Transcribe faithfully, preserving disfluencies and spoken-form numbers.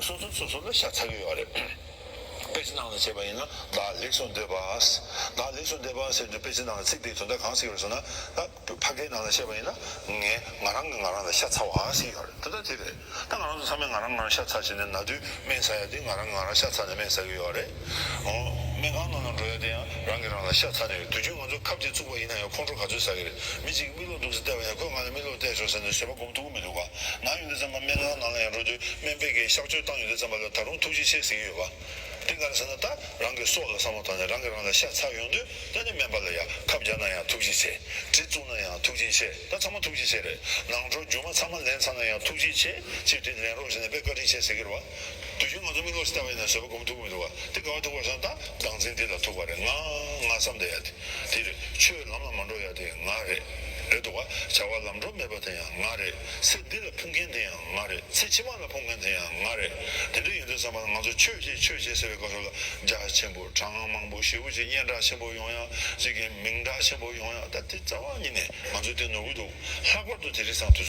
སོ་སོ་སོ་སོ་ལ་ཤ་ཚ་གི་ཡོད་རེད། དཔེ་ཆ་ནང་ལ་བྱས་པ་ཡིན་ན་བདག་ལེགས་སུ་འདོད་པ། བདག་ལེགས་སུ་འདོད་པ་ཟེར་དུས་དཔེ་ཆ་ནང་ལ་ཚིག་དེའི་དོན་དག་གང་ཟེར་གྱི་རེད་ཟེར་ན། ད་ཕ་གིའི་ནང་ལ་བཤད་པ་ཡིན་ན། ངས་ང་རང་གིས་ང་རང་ལ་ཤ་ཚ་བ་ཟེར་གྱི་ཡོད་རེད། དེ་ལྟར་དེ་རེད། ད་ང་རང་ཚོ་ཚང་མས་ང་རང་ང་རང་ཤ་ཚ་བྱས་ནས་ན་དུས་སྨན་ཟ་ཡ་དེ་ང་རང་ང་རང་ཤ་ཚ་ནས་སྨན་ཟ་གི་ཡོད་རེད། འོ། སྨན་ཁང་ནང་ལ་འགྲོ་ཡ་དེ་ཡང་རང་གིས་རང་ལ་ཤ་ཚ་ནས་རེད། དུས་རྒྱུན་ང་ཚོ་ཁབ་ཅིག་བཙུགས་པ་ཡིན་ན་ཡང་ཁོང་ཁྲོ་ག་ཚོད་ཟ་གི་རེད། མི་གཅིག་གིས་མིག་ལོག་འདུག་སེ་བལྟས་པ་ཡིན་ན་ཁོས་ང་ལ་མིག་ལོག་བལྟས་ཤོག་ཟེར་ནས་བཟོད་པ་སྒོམ་ཐུབ་ཀྱི་མི་འདུག་ག། ནང་ཡོང་དུས་ཙམ་པ་སྨན་ཁང་ནང་ལ་ཡང་འགྲོ་དུས་སྨན་པས་ཀྱིས་གཤག་བཅོས་བཏང་ཡོང་དུས་ཙམ་པ་ལ་ད་རུང་ཐུགས་རྗེ་ཆེ་ཟེར་གྱི་ཡོད་པ། དེ་ག་རེ་ཟེར་ན། ད་རང་གི་སྲོག་ལ་བསམ་བློ་བཏང་ནས་རང་གིས་རང་ལ་ཤ་ཚ་ཡོང་དུས། ད་ནི་སྨན་པ་ལ་ཡང་ཁབ་བརྒྱབ་ན་ཡང་ཐུགས་རྗེ་ཆེ། གྲི་བཙུགས་ན་ཡང་ཐུགས་རྗེ་ཆེ། ད་ཚང་མ་ཐུགས་རྗེ་ཆེ་རེད། ནང་ཁྲོལ་རྒྱུ་མ་ཚང་མ་ལེན་ཚར་ན་ཡང་ཐུགས་རྗེ་ཆེ། ཅིག་དེ་ལེན་རོགས་བྱས་ནས་དཔེ་བཀའ་དྲིན་ཆེ་ཟེར་གྱི་རེད་བ། དུས་རྒྱུན་ང་ཚོ་མིག་ལོག་ཅིག་བལྟས་པ་ཡིན་ན་བཟོད་པ་སྒོམ་ཐུབ་ཀྱི་མི་འདུག་བ། དེ་ག་བ་ཐུག་པ་ཟེར་ན། ད་བདག་འཛིན་འདི་ལ་ཐུག་པ་རེད། ང་ང་བསམ་བསྡད་ཡ་དེ། དེ་རེད། ཆོས་ལམ་ལ་མ་འགྲོ་ཡ་དེ་ང་རེད། རེད་འདུག་བ། བྱ་བ་ལམ་འགྲོ་མེད་པ་དེ་ཡང་ང་རེད། ཚེ་འདི་ལ་ཕུང་མཁན་དེ་ཡང་ང་རེད། ཚེ་ཕྱི་མ་ལ་ཕུང་མཁན་དེ་ཡང་ང་རེད། དེ་འདྲ་ཡིན་དུས་ཙམ་པ་ལ་ང་ཚོ་ཆོས་བྱེད་ཆོས་བྱེད་ཟེར་བའི་སྐབས་སུ་ལ་རྒྱ་ཆེན་པོ་གྲངས་མང་པོ་ཞེ་པོ་ཅིག་སྙན་གྲགས་ཆེན་པོ་ཡོང་ཡ། ཅིག་གི་མིང་གྲགས་ཆེན་པོ་ཡོང་ཡ། ད་དེ་རྩ་བ་ཉིད་ནས་ང་ཚོ་དེ་ནོར་གྱི་འདུག། ལྷག་པར་དུ་དེ་རིང་སང་དུས་